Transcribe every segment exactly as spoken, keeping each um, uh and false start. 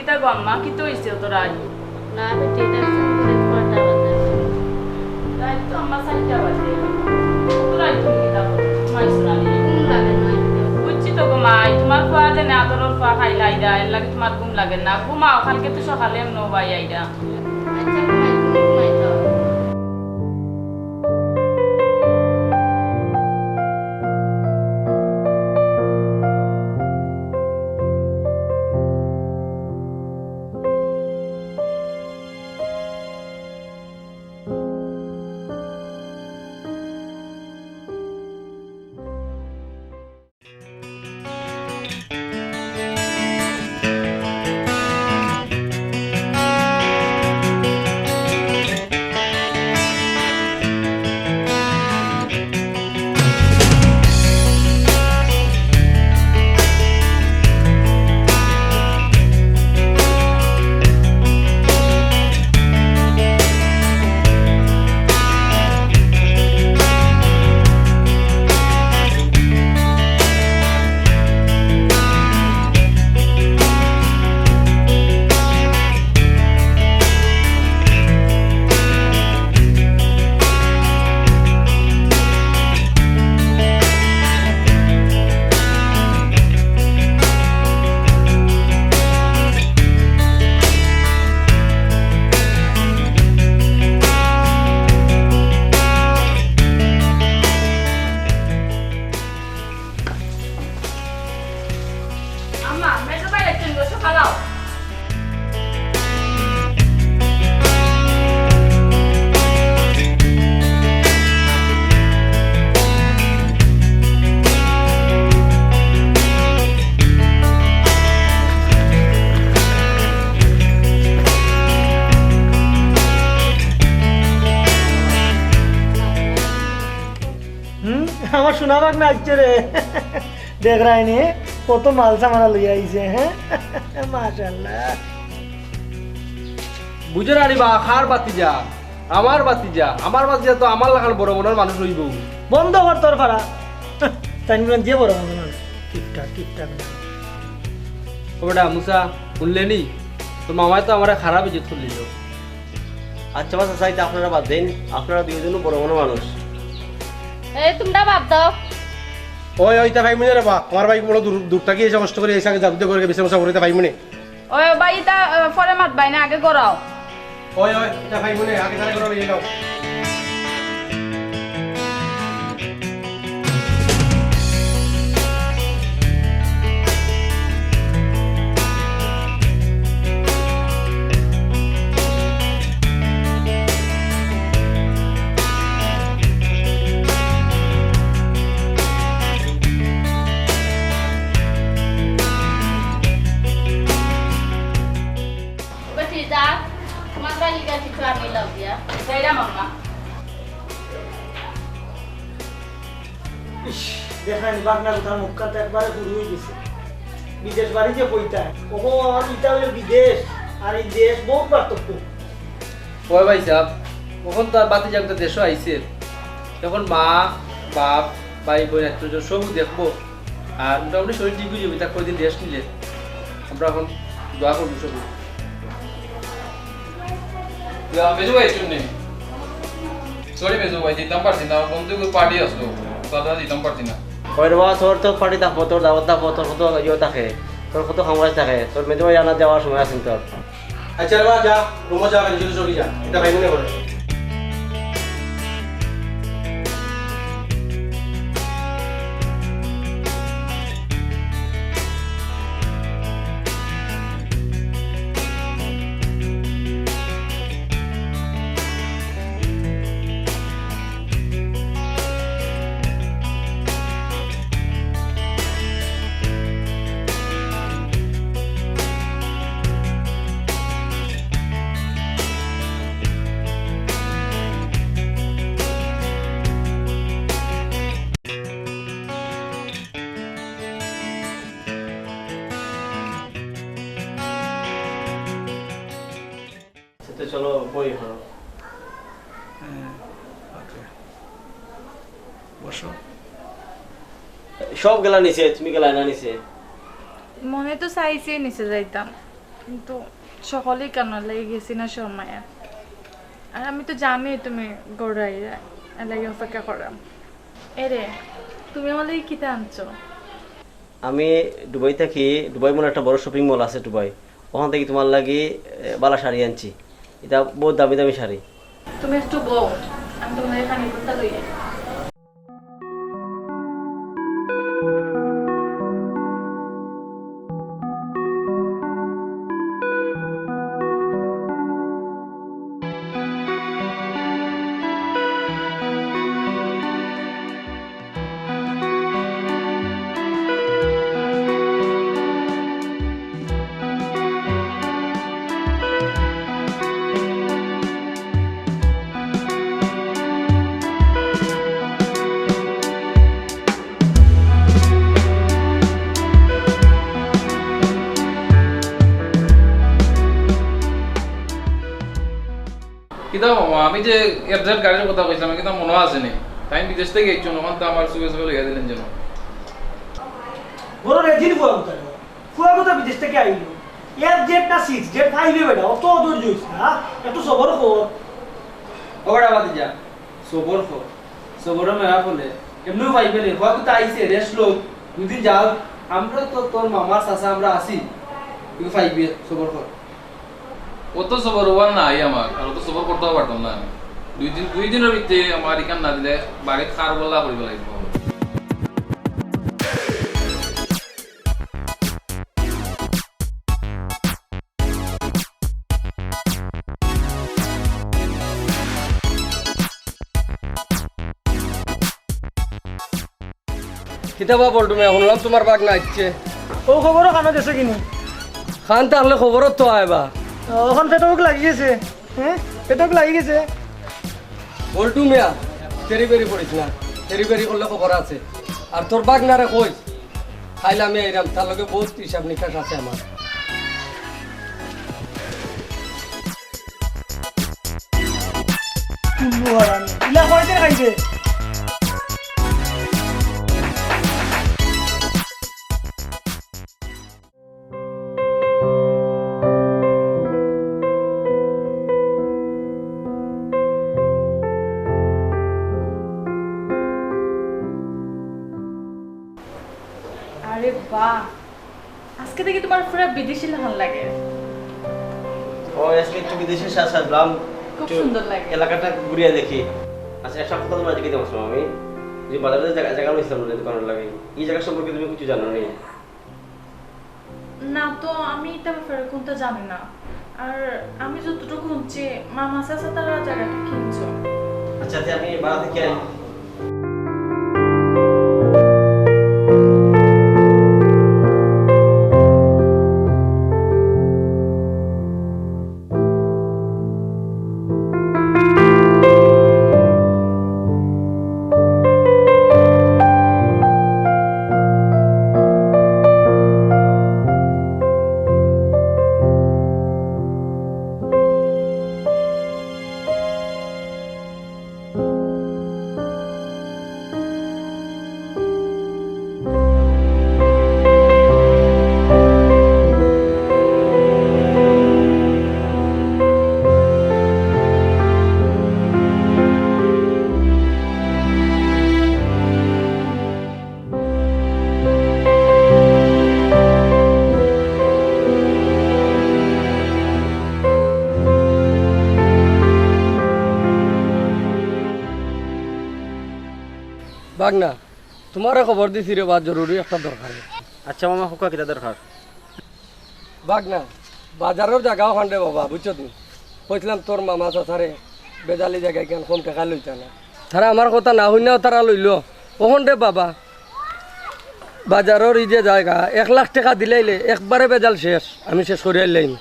কিতা গো আম্মা, কিতা অইছে অত রাইত? না বেটি, দেখছো করে কয়টা বাজে? রাইত তো আম্মা চাইরটা বাজে। অত রাইত তুমি কিতা করো? ঘুমাইছো না নি? ঘুম লাগে না একদম। বুঝছি তো গো মাই, তুমার ফুয়া যে না আদরর ফুয়া খাইলা আইরা, এর লাগি তুমার ঘুম লাগে না। ঘুমাও, কালকে তো সকালে এমন ভাই আইরা। আচ্ছা, ঘুমাই, তুমি ঘুমাই যাও। আম্মা, মেজো ভাই একটু বসো, খালাও। হুম, আমার সোনা ভাগ্না আইছে রে। দেখরায়নি, কত মাল সামানা লইয়া আইছে, হ্যাঁ? মাশাআল্লাহ। বুঝরায়নি বা, কার ভাতিজা? আমার ভাতিজা। আমার ভাতিজা তো আমার লাখান বড় মনর মানুষ অইবো। বন্ধ কর তোর ফারা। তাইন যে বড় মনর মানুষ। কিপটা, কিপটা। ও বেটা, মুসা, হুনলে নি? তোর মামায় তো আমারে খারাপ ইজ্জত করিলিলো। আচ্ছা বা চাচা, ইতা আপনারা বাদ দেইন, আপনারা দুইওজন বড় মনর মানুষ। এই, তুমরা বাদ দেও। ওই, ওই, ইতা পাইমুনে রে বা, আমার ভাই বড় দূর, দূর থাকি আইছে, কষ্ট করি আইছে, আগে যাও, দে ঘরো গিয়া বিছানা মুছা করি, ইতা পাইমুনে। ওই, ওই বা, ইতা, আহ, পরে মাতবায়নে, আগে ঘরো আও। ওই, ওই, ইতা পাইমুনে, আগে তারে ঘরো লইয়া যাও। বেটি, যা, তোমার বাড়ি গেছি তো আমি লগ দিয়া। যাইলাম আম্মা। ইস, দেখরায়নি, ভাগ্না কথার মুখখান তো একবারে হুরু অই গেছে। বিদেশ বাড়ি যে কইতায়, ওহো, ইটা অইলো বিদেশ, আর ই দেশ বউত পার্থক্য। ওই ভাই সাহেব, অখন তো আর ভাতিজা তো দেশো আইছে, অখন মা, বাপ, ভাই, বইন, আত্মীয় স্বজন সবউ দেখবো। আর মোটামুটি শরীর ঠিক অই যাইবো, ইতা কয়দিন rest নিলে। আমরা অখন দোয়া করবো সবউ। ইয়া, মেজু ভাই, শুননি? Sorry মেজু ভাই, দিতাম পারছি না, আমার বন্ধু party আসলো, তার জন্য দিতাম পারছি না। ওই রে বা, তোর তো party থাকবো, তোর দাওয়াত থাকবো, তোর কত ইয়ে থাকে, তোর কত কামকাজ থাকে, তোর মেজু ভাই আনা যাওয়ার সময় আছে তোর। আচ্ছা রে বা, যা, রুমো যা, নিজে চলে যা, ইতা পাইমুনে করে। আচ্ছা, তো চলো, বই করো। হ্যাঁ, ওকে। বসো। সব গেলা নিচে, তুমি গেলা না নিচে? মনে তো চাইছে নিচে যাইতাম। কিন্তু সকলেই কেন লেগে গেছি না শর্মায়। আর আমি তো জানি তুমি গড়াইরা, এর লাগি অপেক্ষা করাম। এরে, তুমি আমার লাগি কিতা আনছো? আমি দুবাই থাকি, দুবাই মলে একটা বড় শপিং মল আছে দুবাই, ওখান থাকি তোমার লাগি, এ, বালা শাড়ি আনছি। ইটা বহুত দামি দামি শাড়ি। তুমি একটু বও, আমি তোমার লাগি পানি বোতলটা লই আই। কিতা মামা, আমি যে এফজেড গাড়ির কথা কইছিলাম, কিতা মনো আছে নি? তাইন বিদেশ থাকি আইছইন, অখন তো আমার চউখে চউখে লইয়া দিলেন যেন। বড় রেজিল ফুয়া কোথায়? ফুয়া কোথায় বিদেশ থাকি আইলো? এফজেড না সিক্স জেড ফাইভে বেটা, অত অধৈর্য হইস না, হ্যাঁ? একটু সবর কর। ও বেটা বাদ যা, সবর কর। সবরে মেলা ফলে। এমনেউ ফাইভে নি, ফুয়া কোথায় আইছে, রেস্ট লউক। দুদিন যাউক, আমরা তো তোর মামার চাচা আমরা আছি। তুই ফাইভে, সবর কর। অত সবর অওয়ার নাই আমার, আর অত সবর করতেও পারতাম না আমি। দুই দিন, দুই দিনর ভিতরে আমার ইখান না দিলে বাড়িত খার বল্লা করিবা লাগবো। কিতা বা বল্টু মিয়া, হুনলাম তুমার ভাগনা আইছে। অউ খবরও কানো গেছে কিনি? কান থাকলে খবরও তো আয় বা। অখন পেটো ভুক লাগি গেছে। হ্যাঁ? পেটো ভুক লাগি গেছে। বল্টু মিয়া, তেরি বেরি করিস না। তেরি বেরি করলে খবর আছে। আর তোর ভাগনারে কইস, কাইল আমি আইরাম, তার লগে বহুত হিসাব নিকাশ আছে আমার। কুল্লু হারামি। ইলা কয়দিন খাইছে? আরে বাহ, আজকে দেখি তুমার পুরা বিদেশি লাখান লাগে। ও, আজকে একটু বিদেশি স্বাদ স্বাদ পেলাম। খুব একটু সুন্দর লাগে। এলাকাটা ঘুরিয়া দেখি। আচ্ছা, একটা কথা তুমার জিজ্ঞেস করতাম আমি, যে বাজারে যে জাগা, জাগা লইছিলাম না দোকানের লাগি, এই জাগা সম্পর্কে তুমি কিছু জানো নি? না তো, আমি ইটা ব্যাপারে কুন্তা জানি না। আর আমি যতটুকু হুনছি, মামা চাচা তারা জাগাটা কিনছো। আচ্ছা, তে আমি বাড়া থাকি আই। ভাগনা, তুমারে খবর দিছি রে বা, জরুরি একটা দরকারে। আচ্ছা মামা, কউক্কা কিতা দরকার? ভাগনা, বাজারর জাগা অখান রে বাবা, বুঝছো তুমি? কইছিলাম তোর মামা চাচারে, বেজালি জাগা ইখান কম টেকা লইতা না। তারা আমার কথা না হুনিয়াউ তারা লইলো। অখান রে বাবা, বাজারর ই যে জাগা, এক লাখ টেকা দিলাইলে একবারে বেজাল শেষ, আমি শেষ করিয়া লাইমু।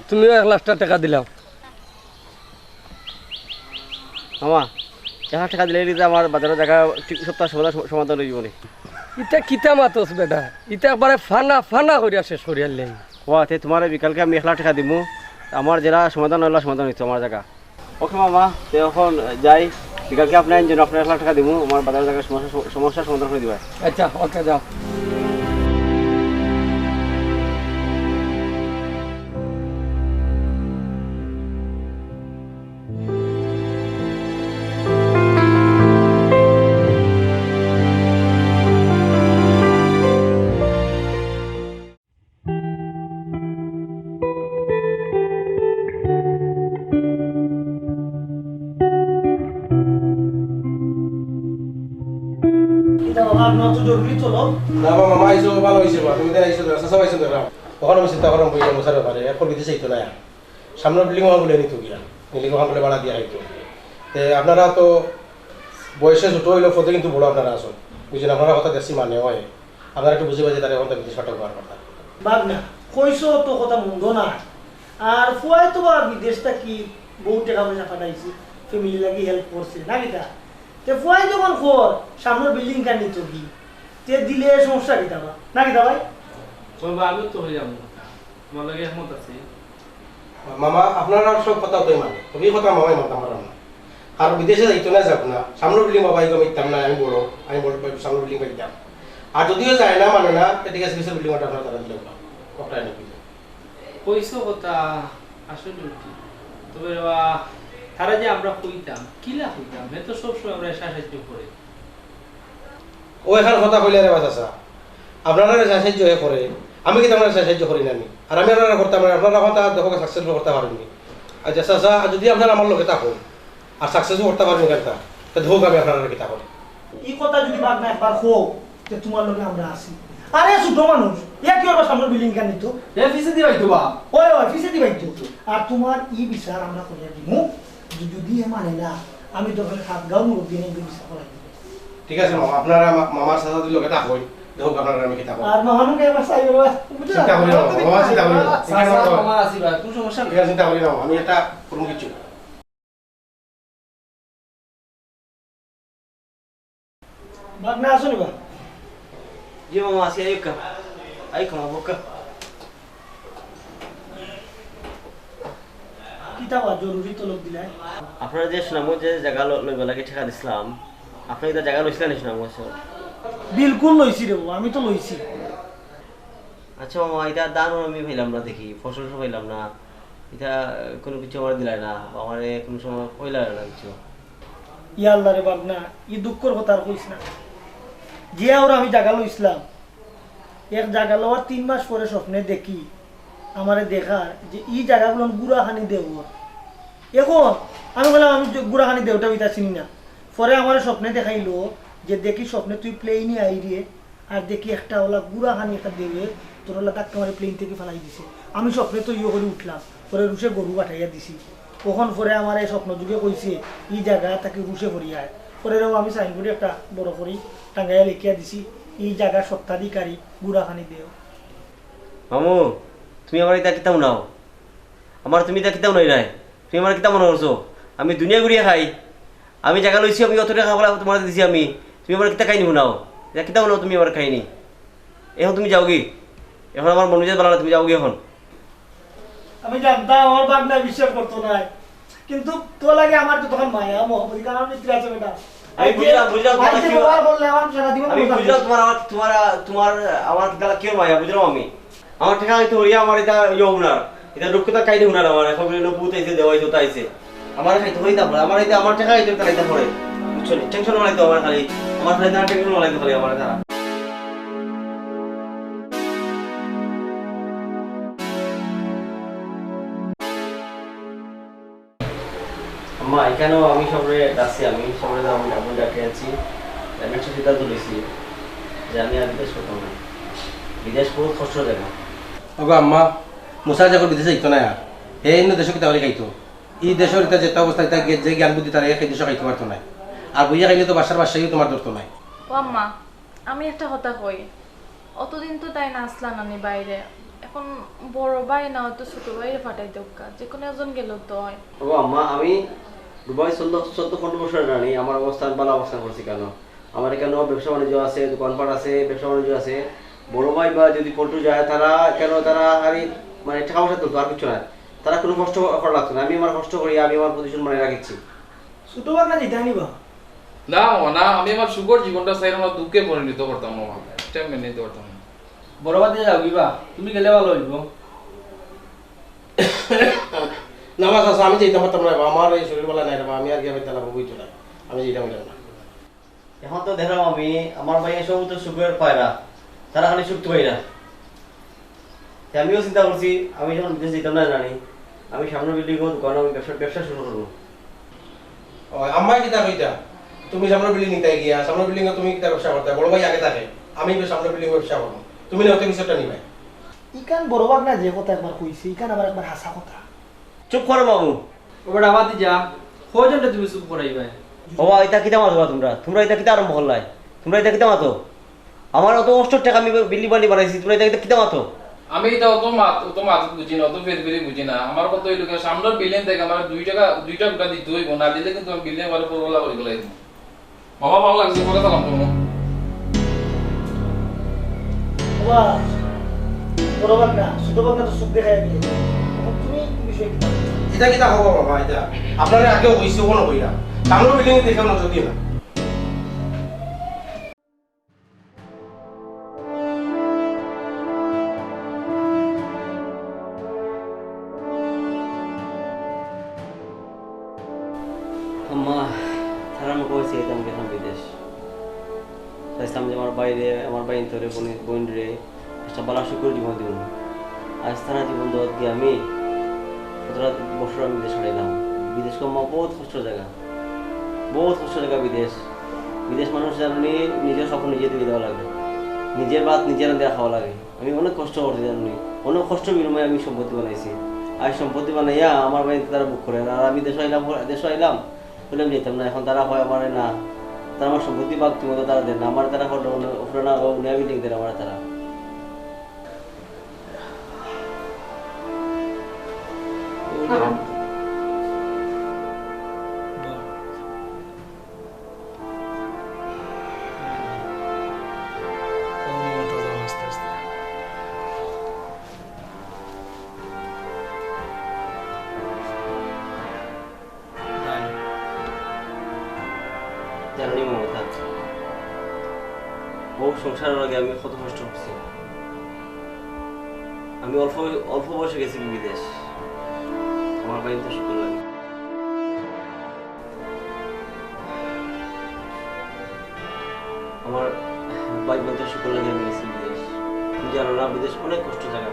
তুমিও এক লাখ টেকা দিলাও। মামা, এক লাখ টেকা দিলে ইটা আমার বাজারর জাগা ঠিক সপ্তাহ সমাধান, সমাধান অইযিবো নি। ইতা কিতা মাতস বেটা? ইতা একবারে ফানা ফানা করিয়া শেষ করিয়া লাইমু। ওয়া, তে তুমারে বিকালকে আমি এক লাখ টেকা দিমু, আমার যেলা সমাধান অইলা সমাধান অইতো আমার জাগা। ওকে মামা, তে অখন যাই, বিকালকে আপনে আইন যেন, আপনারে এক লাখ টেকা দিমু, আমার বাজারর জাগা সমস্যা, সমস্যা সমাধান করি দিবা। আচ্ছা, ওকে, যাও। কিতা বাবা, আপনার তো জরুরি তলব। না বা মামা আইছো, ভালা অইছে বা, তুমি তো আইছো, চাচা আইছো দেখলাম। অখন আমি চিন্তা করলাম বইয়া মশার ব্যাপারে, এখন বিদেশ যাইতো না আর। সামনের বিল্ডিং আমার বলে নিত গিয়া, বিল্ডিং আমার বলে ভাড়া দিয়া খাইতো। তে আপনারা তো বয়সে ছোট অইলেও পদে কিন্তু বড় আপনারা আছো, বুঝছেন? আপনারা কথা দেখছি মানে হয়, আপনারা একটু বুঝিবা যে তারা এখন তো বিদেশ পাঠাবো আর কথা। বাদ না, কইছো তো কথা মন্দ না। আর ফুয়ায় তো বা বিদেশ থাকি বউত টেকা পয়সা পাঠাইছে, ফ্যামিলি লাগি হেল্প করছে, না কিতা? তে ফুয়ায় যখন কর, সামনের বিল্ডিং খান নিত কি, তে দিলে সমস্যা কিতা বা? না কিতা ভাই? বাবা, আমি তো হয়ে যাবো কথা, তোমার লগে একমত আছি। মামা, আপনারা সব কথা তো মানে, তুমি কথা মামাই মানতাম পারলাম না। কারণ বিদেশে যাইতো না, যাক না, সামনের বিল্ডিং বাবা, এগো মিথ্যাম না, আমি বড়, আমি বড়, সামনের বিল্ডিং পাইতাম। আর যদিও যায় না, মানে না, তে ঠিক আছে, পিছনের বিল্ডিং ওটা আপনারা তারা দিলে ওটা, ওটা এনে দিলে। কইছো কথা আসলে ঠিক। তবে বাবা, তারা যে আমরা কইতাম, কিলা কইতাম, হে তো সবসময় আমরা সাহায্য করে। ও এখান কথা কইলে রে বা চাচা, আপনারা যে সাহায্য হে করে, আমি কিন্তু আপনারা সাহায্য করি না আমি। আর আমি আপনারা করতাম না, আপনারা কথা দেখো সাকসেসফুল করতে পারেননি। আচ্ছা চাচা, আর যদি আপনারা আমার লগে থাকো, আর সাকসেসফুল করতে পারেন কেনটা, তে দেখো আমি আপনারা কিতা করি। এই কথা যদি বাদ না একবার কও, যে তোমার লগে আমরা আছি। আরে ছোট মানুষ, ইয়া কি ওর সামনে বিল্ডিং খান নিত? এ পিছে দিবাই তো বা। ওই, ওই, পিছে দিবাই তো। আর তোমার ই বিচার আমরা করিয়া দিমু। যদি, যদি এ মানে না, আমি তো ওখানে সাত গাঁও মুরব্বী নিয়ে বিচার করাই দিমু। ঠিক আছে মামা, আপনারা মা-, মামার চাচা দুই লগে থাকইন, দেখো আপনারা আমি কিতা করি। আর মামানুকে একবার চাই বলবা, বুঝছো? চিন্তা করি না, মামা, চিন্তা করি না। চাচা, মামা আছি বা, কোনো সমস্যা নাই। ঠিক আছে, চিন্তা করি না, আমি এটা কোনো কিছু। বাগনা আছো নি বা? জি মামা, আছি, আইউক্কা। আইউক্কা মামা, বউক্কা। কিতা বা জরুরি তলব দিলায়? আপনারা যে সুনামগঞ্জে জাগা ল-, লইবার লাগি টেকা দিছলাম, আপনারা ইতা জাগা লইছলা নি সুনামগঞ্জ? বিলকুল লইছি রে বা, আমি তো লইছি। আচ্ছা মামা, ইতা ধান আমি পাইলাম না দেখি, ফসল সব পাইলাম না, ইতা কোনো কিছু আমারে দিলায় না, আমারে কোনো সময় কইলায় না কিছু। ইয়া আল্লাহ রে বাগনা, ই দুঃখর কথা আর কইস না। যে ওর আমি জাগা লইছলাম, এক জাগা লওয়ার তিন মাস পরে স্বপ্নে দেখি, আমারে দেখার যে ই জাগাগুলো গুড়া খানি দেও। এখন আমি কইলাম, "আমি যে গুড়া খানি দেওটা ইতা চিনি না।" পরে আমারে স্বপ্নে দেখাইলো যে, "দেখি স্বপ্নে তুই প্লেনে আইরে, আর দেখি একটা ওলা গুড়া খানি একটা দেওয়ে, তোর ওলা ধাক্কা মারি প্লেন থাকি ফালাই দিছে।" আমি স্বপ্নে তো ইয়ে করি উঠলাম, পরে রুশে গরু পাঠাইয়া দিছি। অখন পরে আমারে স্বপ্ন যুগে কইছে, "ই জাগা থাকি রুশে পড়ি আয়।" পরে রেও আমি সাইনবোর্ডে একটা বড় করি টাঙ্গাইয়া লেখিয়া দিছি, "ই জাগার স্বত্বাধিকারী গুড়া খানি দেও।" মামু, তুমি আমারে ইতা কিতা হুনাও? আমারে তুমি ইতা কিতা হুনাইরায়? তুমি আমারে কিতা মনে করছো? আমি দুনিয়া ঘুরিয়া খাই। আমি জাগা লইছি, আমি অত টেকা পয়সা তোমারে দিছি আমি। তুমি আমারে কিতা কাহিনী হুনাও? ইতা কিতা হুনাও তুমি আমারে কাহিনী? এখন তুমি যাওগি। এখন আমার মন মেজাজ ভালা না, তুমি যাওগি এখন। আমি জানতাম আমার বাগনায় বিশ্বাস করতো নায়, কিন্তু তোর লাগি আমার যতখান মায়া মহব্বত, কারণ আমি ভিতরে আছে বেটা। আমি বুঝলাম, বুঝলাম তোমার ভাইকে কিয়, ব্যবহার করলে আমার সারা জীবন আমি মনে বুঝলাম থাকবে। তোমার, আমার, তোমার, তোমার, আমার কিতা কিয় মায়া, বুঝলাম আমি। আমার টেকা খাইতে হইয়া আমার ইতা ইয়ে হুনার, ইতা দুঃখ তা কাইলে হুনার আমার, এখন বলে ভূত আইছে, দেওয়া আইছে, ওটা আইছে। আমার খাইতে হইতা পারে, আমার ইতা আমার টেকা খাইতে তারা ইতা করে। বুঝছো নি? টেনশন বানাইতো আমার খালি, আমার খালি তারা টেনশন বানাইতো খালি আমার তারা। আম্মা, এখানেও আমি সবরে ডাকছি, আমি সবরে আমি ডাকবো, ডাকে আছি। আমি একটা সিদ্ধান্ত নিয়েছি যে আমি আর বিদেশ করতাম না। বিদেশ বহুত কষ্ট জায়গা। ওগো আম্মা, মুসা যখন বিদেশে যাইতো না, হে অন্য দেশে কিতা করে খাইতো? এই দেশের এটা যেটা অবস্থা, এটা গে-, যে জ্ঞান বুদ্ধি তারা এই দেশে খাইতে পারতো না। আর বইয়া খাইলে তো বাসার বাসায়ও তোমার ধরতো নাই। ও আম্মা, আমি একটা কথা কই, অতদিন তো তাই না আসলা নানি বাইরে, এখন বড় ভাই না হয়তো ছোট ভাইরে ফাটাই দেউক্কা, যে কোনো একজন গেল তো হয়। ও আম্মা, আমি দুবাই চোদ্দ, চোদ্দ পনেরো বছর জানি, আমার অবস্থান ভালো অবস্থান করছি কেন? আমার এখানেও ব্যবসা বাণিজ্য আছে, দোকানপাট আছে, ব্যবসা বাণিজ্য আছে। বড় ভাই বা যদি পল্টু যায়, তারা কেন, তারা খালি মানে টাকা পয়সা তুলতো, আর কিছু না। তারা কোনো কষ্ট করা লাগতো না, আমি আমার কষ্ট করি, আমি আমার পজিশন মানে রাখছি। ছোট ভাগনা যেটা নিবা। না, ও না, আমি আমার সুখর জীবনটা চাইলাম না, দুঃখে পরিণত করতাম না, আমার টাইম মেনে নিতে পারতাম না। বড় বাদ দিয়ে যাও কিবা, তুমি গেলে ভালো হইব। না, বাস, আচ্ছা, আমি যেতাম পারতাম না, আমার এই শরীর ভালো নাই রে বা, আমি আর কি, আমি তালা বইতো না, আমি যেতাম পারতাম না। এখন তো দেখলাম আমি, আমার ভাই এসব তো সুখের পায়রা, তারা খালি সুখ তো পাইরা। তে আমিও চিন্তা করছি, আমি যখন বিদেশ যেতাম না জানি, আমি সামনের বিল্ডিং দোকানে আমি ব্যবসা, ব্যবসা শুরু করবো। ও, আম্মায় কিতা কইতা? তুমি সামনের বিল্ডিং নিতে গিয়া, সামনের বিল্ডিং তুমি কিতা ব্যবসা করতে? বড় ভাই আগে থাকে, আমি সামনের বিল্ডিং ব্যবসা করবো, তুমি না অত কিছু একটা নিবে। ইখান বড় ভাগনা যে কথা একবার কইছে, ইখান আবার একবার হাছা কথা। চুপ করো বাবু। ও বেটা, বাদ দি যা। কয়জনরে তুমি চুপ করাইবায়? বাবা, ইতা কিতা মাতো বা তুমরা? তুমরা ইতা কিতা আরম্ভ করলায়? তুমরা ইতা কিতা মাতো? আমার অত কষ্টর টেকা আমি বিল্ডিং বাড়ি বানাইছি, তুমরা ইতা কিতা, কিতা মাতো? আমি ইতা অত মাত, অত মাত বুঝি না, অত ফেরফেরি বুঝি না। আমার কথা অইলো কি, সামনের বিল্ডিং থাকি আমার দুই টেকা, দুইটা গুটা দিতে অইবো, না দিলে কিন্তু আমি বিল্ডিং বাড়ি পুরোলা করি ফেলাই দিমু। বাবা, ভালা লাগছে, পরে সালাম করবো। বাবা, বড় ভাগনা, ছোট ভাগনা তো চোখ দেখাই আমি। এখন তুমি কি বিষয়ে কিতা? ইতা কিতা কও বাবা, ইতা? আপনারে আগেও কইছি, অখনো কইরাম। সামনের বিল্ডিং দেখে নজর দিও না। আম্মা, তারা আমারে কইছে, "ইতা আমি গেলাম বিদেশ।" চাইছিলাম যে আমার ভাইরে, আমার ভাইন্তরে, বইন, বইনরে একটা ভালা সুখর জীবন দিমু। আইজ তারা জীবন দেওয়াত গিয়া আমি কতটা বছর আমি বিদেশ কাটাইলাম। বিদেশ গো আম্মা বউত কষ্টর জাগা, বউত কষ্টর জাগা বিদেশ। বিদেশ মানুষ জাননি নিজর কাপড় নিজে ধুইয়া দেওয়া লাগে, নিজর ভাত নিজে রান্ধিয়া খাওয়া লাগে। আমি অনেক কষ্ট করছি জাননি, অনেক কষ্ট বিনিময়ে আমি সম্পত্তি বানাইছি। আর সম্পত্তি বানাইয়া আমার ভাইন্তরে তারা ভোগ করে, আর আমি দেশো আইলাম, দেশো আইলাম, কইলাম যাইতাম না, এখন তারা কয় আমারে না, তারা আমার সম্পত্তি ভাগ ঠিক মতো তারা দেয় না, আমারে তারা কয় অন্য, অন্য, অন্য বিল্ডিং দেয় আমারে তারা। জাননি মমতা, বউর সংসারর লাগি আমি কত কষ্ট করছি। আমি অল্প, অল্প বয়সে গেছি বিদেশ, আমার ভাইন্তর সুখর লাগি। আমার ভাই বইনর সুখর লাগি আমি গেছি বিদেশ। তুমি জানো না, বিদেশ অনেক কষ্টর জাগা।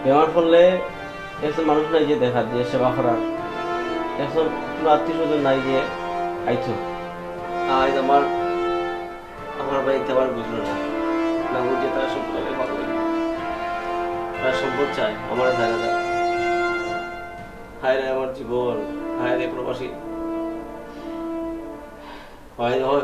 বেমার পড়লে একজন মানুষ নাই যে দেখার, যে সেবা করার, একজন কোনো আত্মীয় স্বজন নাই যে আইতো। আইজ আমার, আমার ভাইন্তে আমার বুঝলো না, না বুঝে তারা সম্পদ লাগে পাগল হয়ে গেল। তারা সম্পদ চায়, আমার জায়গা দেয়। হায় রে আমার জীবন, হায় রে প্রবাসী। হয়, হয়,